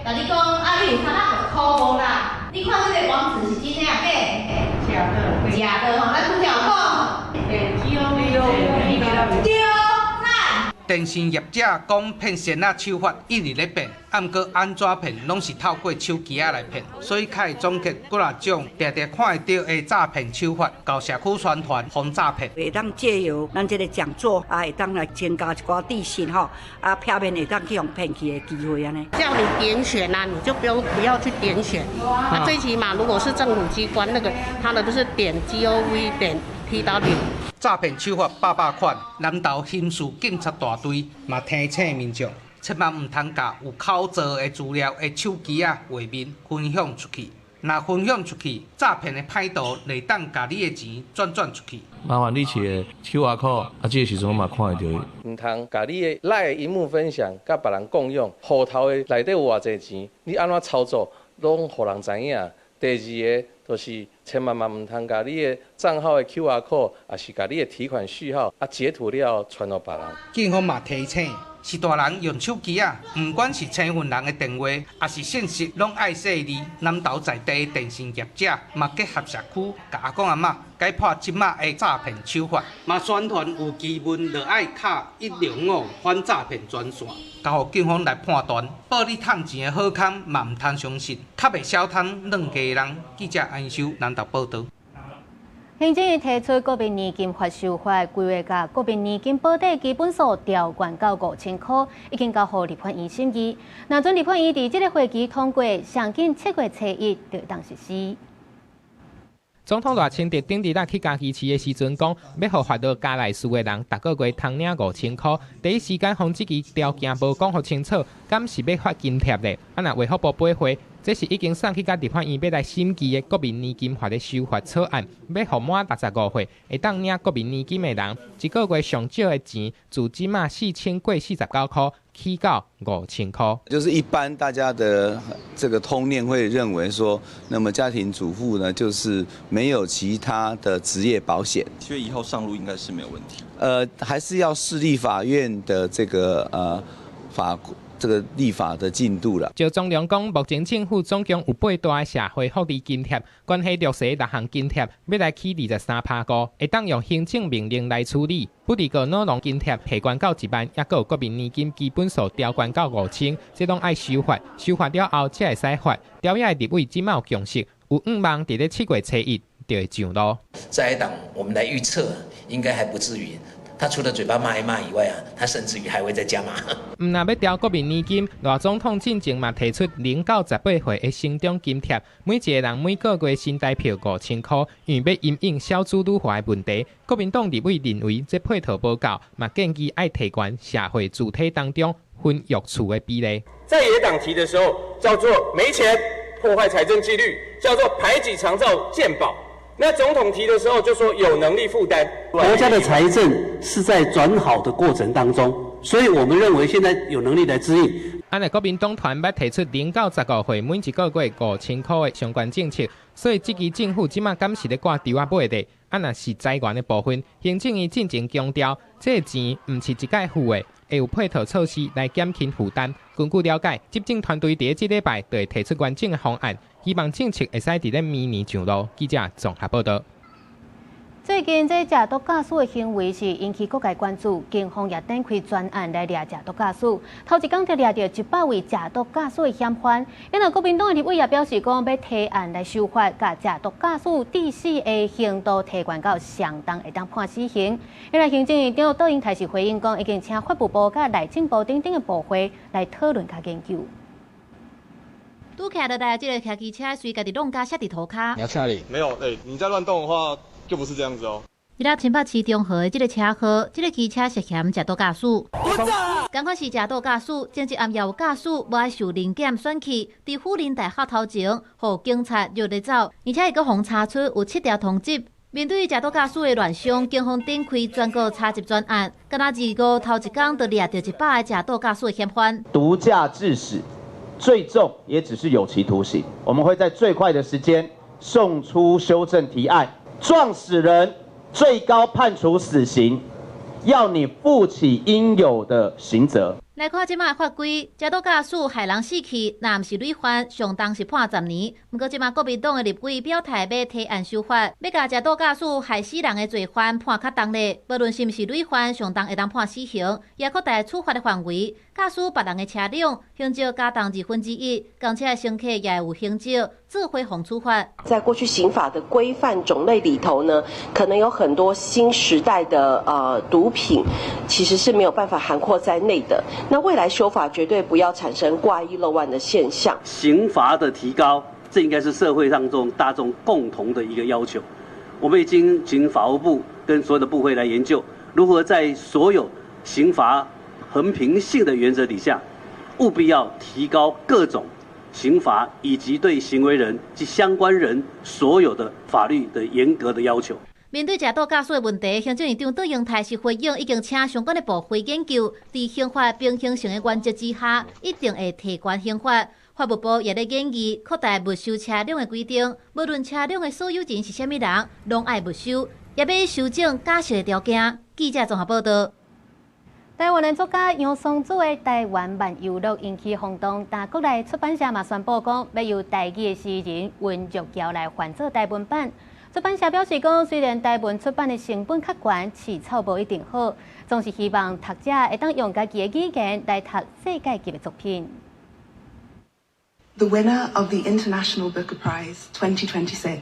共你講啊，你有365塊無啦？你看這個網址是真的抑假？
假的，
假的吼，咱拄才有講。對，
電信業者講騙仙仔手法一直咧變，毋過按怎騙攏是透過手機仔來騙，所以較會總結幾若種定定看會著的詐騙手法，到社區宣傳防詐騙。
會當藉由咱這个講座啊，會當來增加一寡知識吼，啊，避免會當去予騙去的機會按呢。
叫你點選啊，你就不用不要去點選。啊，最起碼如果是政府機關，那個他的就是點 gov.tw。
詐騙手法百百款，南投刑事警察大隊嘛提醒民眾，千萬毋通共有口座的資料的手機仔畫面分享出去。若分享出去，詐騙的歹徒會當共你的錢轉轉出去。
麻煩你摕個 QR code，啊，這个時陣我嘛看會著。
毋通共你的 LINE 螢幕分享，共別人共用，戶頭的內底有偌濟錢，你按怎操作，攏予人知影。第二个就是千萬嘛毋通共你的帳號的 QR code，抑是共你的提款序號啊截圖了傳予別人。
警方嘛提醒，是大人用手機仔，毋管是身份人的電話，抑是信息，攏愛細膩。南投在地的電信業者嘛結合社區，共阿公阿嬤解破這馬的詐騙手法，嘛宣傳有疑問就愛敲105反詐騙專線，交予警方來判斷。報你趁錢的好康嘛毋通相信，較袂小通軟家人。記者安修南投報導。
行政院提出國民年金法修法，規劃共國民年金保底基本數調懸到5000箍，已經交予立法院審議。若准立法院佇這个會期通過，上緊7月初1就會當實施。
總統賴清德頂日去嘉義市的時陣講，欲予法律加來事的人，逐个月通領5000箍。第一時間予這支條件無講予清楚，敢是欲發津貼咧？啊，若衛福部背回，這是已經送去共立法院欲來審議的國民年金法的修法草案，欲予滿65歲會當領國民年金的人，一个月上少的錢，自這馬4049箍起到5000箍。
就是一般大家的這個通念會認為說，那麼家庭主婦呢，就是沒有其他的職業保險。
7月1號上路應該是沒有問題。
還是要視立法院的這個法。這個立法的進度啦。
趙宗良講，目前政府總共有八大的社會福利津貼，關係弱勢六項津貼，欲來起23.5%，會當用行政命令來處理。不過老農津貼提懸到1萬，抑閣有國民年金基本數調懸到5000，這攏愛修法，修法了後才會使發。朝野立委這馬有共識，有望佇咧7月初1就會上路。
在野黨，我們來預測，應該還不至於。他除了嘴巴罵一罵以外啊，他甚至於還會再加碼。
毋若欲調國民年金，賴總統進前嘛提出0到18歲的成長津貼，每一个人每个月新台票5000箍，因為欲因應少子女化的問題。國民黨立委認為這配套無夠，嘛建議愛提懸社會主體當中分育厝的比例。
在野黨提的時候，叫做沒錢破壞財政紀律，叫做排擠長照健保。那總統提的時候就說有能力負擔。
國家的財政是在轉好的過程當中，所以我們認為現在有能力來支應。
按呢，國民黨團欲提出0到15歲每一个月5000箍的相關政策，所以這支政府這馬敢是咧掛豬仔尾咧。啊，若是財源的部分，行政院進前強調，這个錢毋是一概付的，會有配套措施來減輕負擔。根據了解，執政團隊佇這禮拜就會提出完整的方案，希望政策會使佇咧明年上路。記者綜合報導。
最近，這食毒駕駛的行為是引起各界關注，警方也展開專案來掠食毒駕駛。頭一工就掠著100位食毒駕駛的嫌犯。因為國民黨的立委也表示講，欲提案來修法，共食毒駕駛致死的刑度提懸到相當會當判死刑。因為行政院長杜英台是回應講，已經請法務部佮內政部等等的部會來討論佮研究。
拄騎落來，這个騎機車隨家己弄甲摔佇塗跤。
你要去哪裡？沒有，欸，你再亂動的話，就不是這樣子哦。
佇咧新北市中和的這个車禍，這个機車涉嫌食毒駕駛。仝款是食毒駕駛，前一暗也有駕駛無愛受臨檢選去，佇虎林大學頭前，予警察約咧走，而且伊閣予查出有7條通緝。面對食毒駕駛的亂象，警方展開全國查緝專案，敢若二五頭一工就掠著100个食毒駕駛的嫌犯。
毒駕致死，最重也只是有期徒刑。我們會在最快的時間送出修正提案，撞死人最高判處死刑，要你負起應有的刑責。
內來看這擺法規，駕倒駕駛害人死去，若毋是累犯，上重是判10年。毋過這擺國民黨的立委表態欲提案修法，欲共駕倒駕駛害死人的罪犯判較重咧，無論是毋是累犯，上重會當判死刑，也擴大處罰的範圍。駕駛別人的車輛，刑責加重1/2，共車的乘客也會有刑責，做伙予處罰。
在過去刑法的規範種類裡頭呢，可能有很多新時代的毒品，其實是沒有辦法涵括在內的。那未來修法絕對不要產生掛一漏萬的現象。
刑罰的提高，這應該是社會上中大眾共同的一個要求。我們已經請法務部跟所有的部會來研究，如何在所有刑罰衡平性的原則底下，務必要提高各種刑罰以及對行為人及相關人所有的法律的嚴格的要求。
面對駕倒駕駛的問題，行政院長卓榮泰是回應，已經請相關的部會研究，佇刑法平衡性的原則之下，一定會提懸刑罰。法務部也咧研議擴大沒收車輛的規定，無論車輛的所有人是啥物人，攏愛沒收，也欲修正假釋的條件。記者綜合報道。
台灣的作家楊桑子的《台灣漫遊錄》引起轟動，但國內出版社嘛宣布講，欲由台語的詩人溫玉喬來翻做台文版。出版社表示講，雖然台文出版的成本較懸，市場無一定好，總是希望讀者會當用家己的語言來讀世界級的作品。
The winner of the International Booker Prize 2026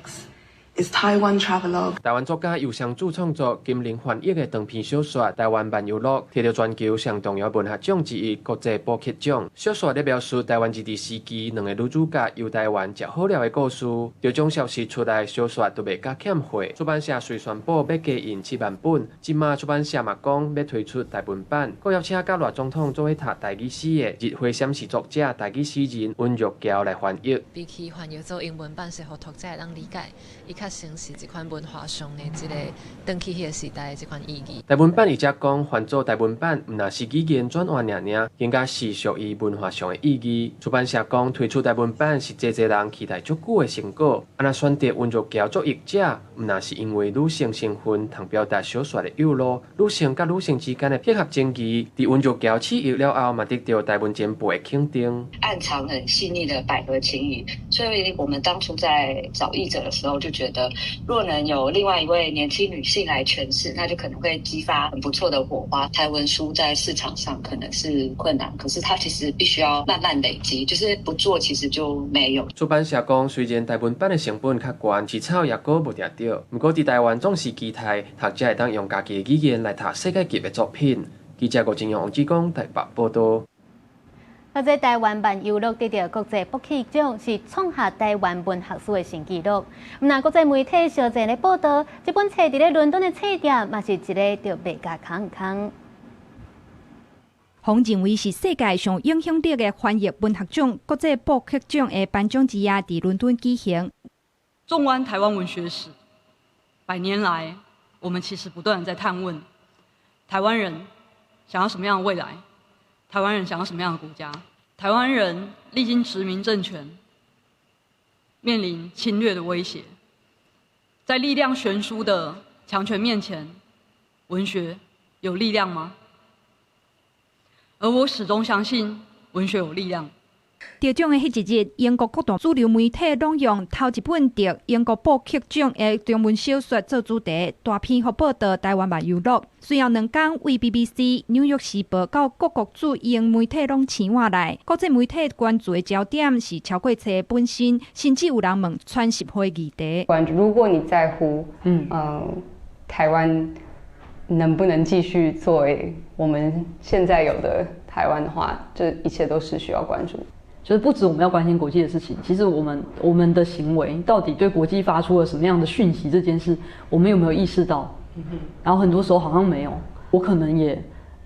is Taiwan Travelogue。
台灣作家游桑子創作、金玲翻譯的長篇小說《台灣漫遊錄》，摕著全球上重要文學獎之一——國際布克獎。小說咧描述台灣日治時期兩个女主角遊台灣食好料的故事。得獎消息出來，小說都賣甲欠貨。出版社遂宣布欲加印7萬本。這馬出版社嘛講欲推出台文版，閣邀請佮賴總統做伙讀台語詩的日花閃是作者台語詩人溫玉喬來翻譯。
比起翻譯做英文版，是予讀者會當理解，伊較像是這款文化上的這個轉去彼个時代的這款意義。
台文版譯者講，翻做台文版，毋但是語言轉換爾爾，更加是屬於文化上的意義。出版社講，推出台文版是濟濟人期待足久的成果。啊，若選擇溫玉喬做譯者，毋但是因為女性身份通表達小說的幼路，女性佮女性之間的配合情誼，佇溫玉喬試譯了後，嘛得著台文前輩的肯定。
暗藏很細膩的百合情誼，所以我們當初在找譯者的時候就覺得，若能有另外一位年輕女性來詮釋，那就可能會激發很不錯的火花。台文書在市場上可能是困難，可是它其實必須要慢慢累積，就是不做其實就沒有。
出版社講，雖然台文版的成本較懸，市場也閣無定著，毋過佇台灣總是期待讀者會當用家己的語言來讀世界級的作品。記者吳正陽、王志剛台北報道。
啊，這台灣漫遊錄得著國際布克獎，是創下台灣文學史的新紀錄。毋但國際媒體相繼咧報道，這本冊佇咧倫敦的冊店嘛是一个著賣甲空空。
予認為是世界上影響力的翻譯文學獎——國際布克獎的頒獎之夜，佇倫敦舉行。
縱觀台灣文學史，百年來，我們其實不斷在探問：台灣人想要什麼樣的未來？台灣人想要什麼樣的國家？台灣人歷經殖民政權，面臨侵略的威脅，在力量懸殊的強權面前，文學有力量嗎？而我始終相信，文學有力量。
得獎的彼一日，英國各大主流媒體攏用頭一本得英國布克獎的中文小說做主題，大篇幅報導台灣漫遊錄。隨後兩工，為 BBC、紐約時報到各國主流媒體攏請我來。國際媒體關注的焦點是超過冊本身，甚至有人問傳十歲議題。
關注，如果你在乎，台灣能不能繼續作為我們現在有的台灣的話，這一切都是需要關注。
就是不止我們要關心國際的事情，其實我們的行為到底對國際發出了什麼樣的訊息，這件事我們有沒有意識到？然後很多時候好像沒有，我可能也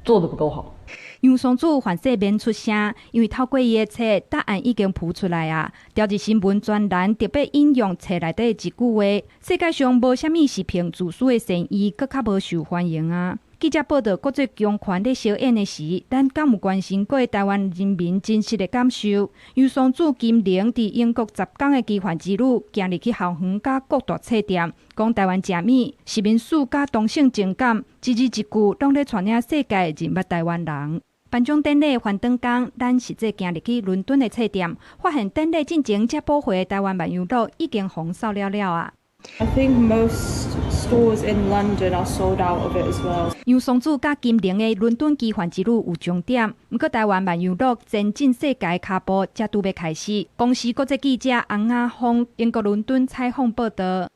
做得不夠好。
楊桑子凡勢免出聲，因為透過伊的冊，答案已經浮出來啊。朝日新聞專欄特別引用冊內底一句話：世界上無啥物是憑自私的善意，閣較無受歡迎啊。記者報導國際強權咧相演的時，咱敢有關心過台灣人民真實的感受？楊桑子金玲佇英國10工的奇幻之旅，行入去校園佮各大冊店，講台灣食物、殖民史佮同性情感，一字一句攏咧帶領世界認捌台灣人。颁奖典礼幻灯工，咱实际行入去伦敦的册店，发现典礼进前才补货的台湾漫游录已经予人扫了了啊。
I think most stores in London are sold out of it as well.
杨松子佮金陵的伦敦奇幻之旅有重点，毋过台湾漫游录前进世界跤步才拄欲开始。公视国际记者洪雅峰，英国伦敦采访报道。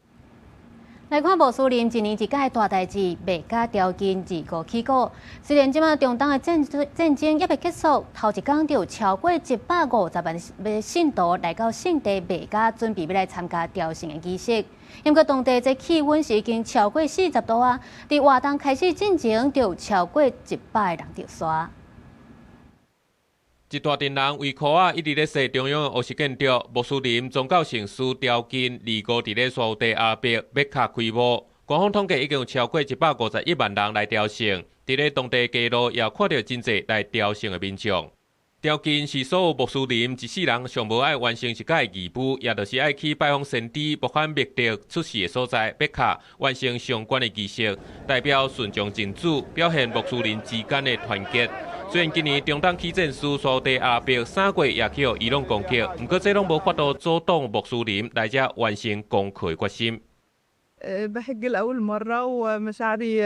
来看穆斯林一年一届大代志，麦加朝觐二五起鼓。虽然这马中东的战争犹未结束，头一工就有超过150万个信徒来到圣地麦加，准备欲来参加朝圣的仪式。毋过当地这气温是已经超过40度啊！伫活动开始进前，就有超过100个人著沙。
一大阵人围箍仔，一直咧踅中央的乌色建筑。穆斯林宗教圣事朝觐二五伫咧沙乌地阿拉伯麦卡开幕。官方统计已经有超过151万人来朝圣。伫咧当地街路也看著真济来朝圣的民众。朝觐是所有穆斯林一世人上无爱完成一届义务，也就是爱去拜访先知穆罕默德出世的所在麦卡，完成相关的仪式，代表顺从真主，表现穆斯林之间的团结。虽然今年中东起战事，沙乌地阿拉伯三国也去予伊朗攻击，毋过这拢无法度阻挡穆斯林来遮完成功课的决心。
بحج لأول مرة ومشاعري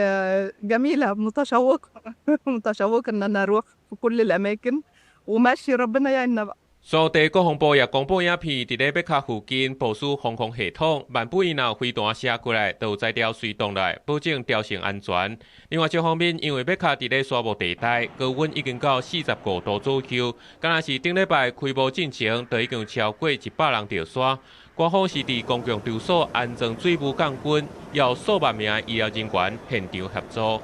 جميلة، متشوقة متشوقة إن أنا أروح في كل الأماكن وماشي، ربنا يعيننا بقى。
沙乌地国防部也公布影片，伫咧麦卡附近部署防空系统，万不如若有飞弹射过来，就有才调随动来，保证朝圣安全。另外一方面，因为麦卡伫咧沙漠地带，高温已经到45度左右，敢若是顶礼拜开幕进前，就已经有超过100人著沙。官方是伫公共场所安装水雾降温，由数万名医疗人员现场协助。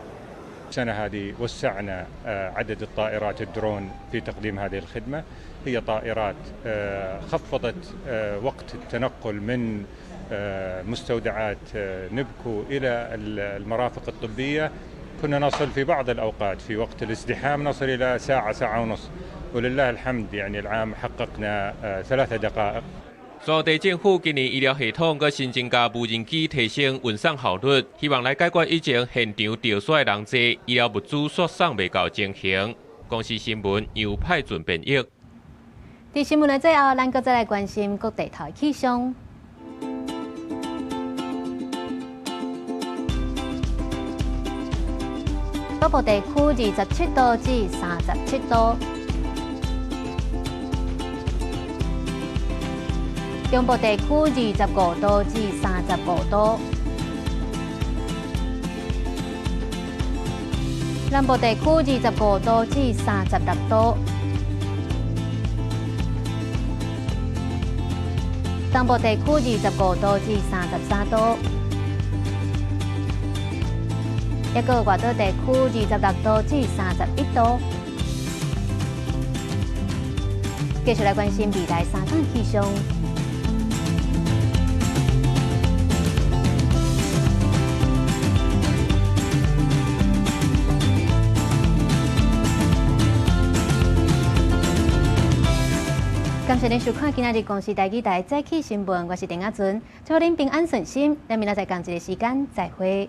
السنة هذه وسعنا عدد الطائرات الدرون في تقديم هذه الخدمة، هي طائرات خفضت وقت التنقل من مستودعات نبكو إلى المرافق الطبية. كنا نصل في بعض الأوقات في وقت الازدحام نصل إلى ساعة، ساعة ونصف، ولله الحمد يعني العام حققنا 3 دقائق。
沙地政府今年医疗系统阁新增加无人机提升运送效率，希望来解决以前现场著沙的人济，医疗物资煞送袂到情形。公视新闻由派准编译。
伫新闻的最后，咱阁再来关心各地头气象。北部地区27度至37度。中部地区25度至35度，南部地区25度至36度，东部地区25度至33度，抑阁外岛地区26度至31度。继续来关心未来三天气象。感谢您收看今仔日公视台语台早起新闻，我是陈亚纯，祝您平安顺心，咱明仔载仝一个时间再会。